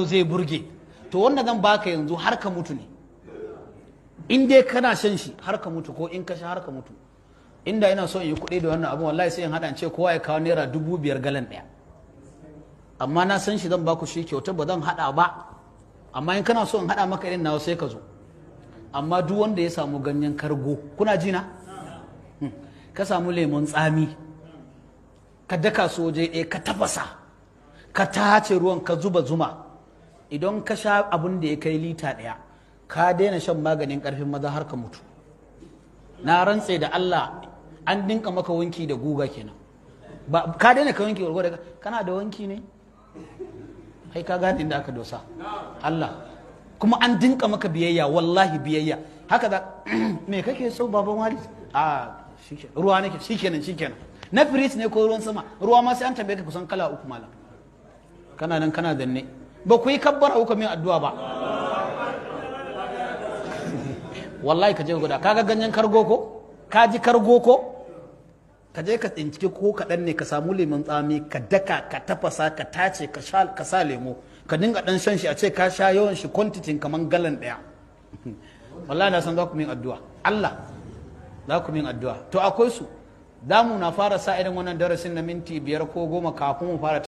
Zai burge. To, wanda zan baka yanzu har ka mutu ne. In dai kana shan shi har ka mutu, ko in ka sha har ka mutu. Inda ina so in yi kuɗi da wannan abu, wallahi sai in haɗa ce kowa ya kawo ₦5,000 galan ɗaya. Amma na san shi, zan baku shi kyauta, ba zan haɗa ba. Amma in kana so in haɗa maka irin nawa, sai ka zo. Amma duk wanda ya samu ganyen kargo, kuna ji na, ka samu lemon tsami, ka daka su waje ɗaya, ka tafasa, ka tace ruwan, ka zuba zuma, idan ka sha abin da ya kai lita 1, ka daina shan maganin ƙarfin maza har ka mutu. Na rantse da Allah, an dinka maka wanki da guga kenan. Ba ka daina ka wanki gwargwado, kana da wanki ne, ai ka gane inda aka dosa. Allah kuma an dinka maka biyayya, wallahi biyayya haka da me kake so, baban wali? A shike ruwa nake, shikenan, shikenan. Na fridge ne ko ruwan sama? Ruwa ma sai an tambaye ka kusan kala uku. Malam, kana nan kana danne, ba ku yi kabbara kuka min addu'a ba. Wallahi ka je guda, kaga ganyen kargo ko ka ji kargo, ko ka je ka tsincike ko kaɗan ne, ka samu lemon tsami, ka daka, ka tafasa, ka tace, ka sha, ka sa lemo, ka dinga ɗan shan shi, a ce ka sha yawan shi quantity kaman galan 1. Wallahi na san za ku min addu'a. Allah za ku min addu'a. To, akwai su damu na fara sa irin wannan darasin na minti 5 ko 10 kafin mu fara.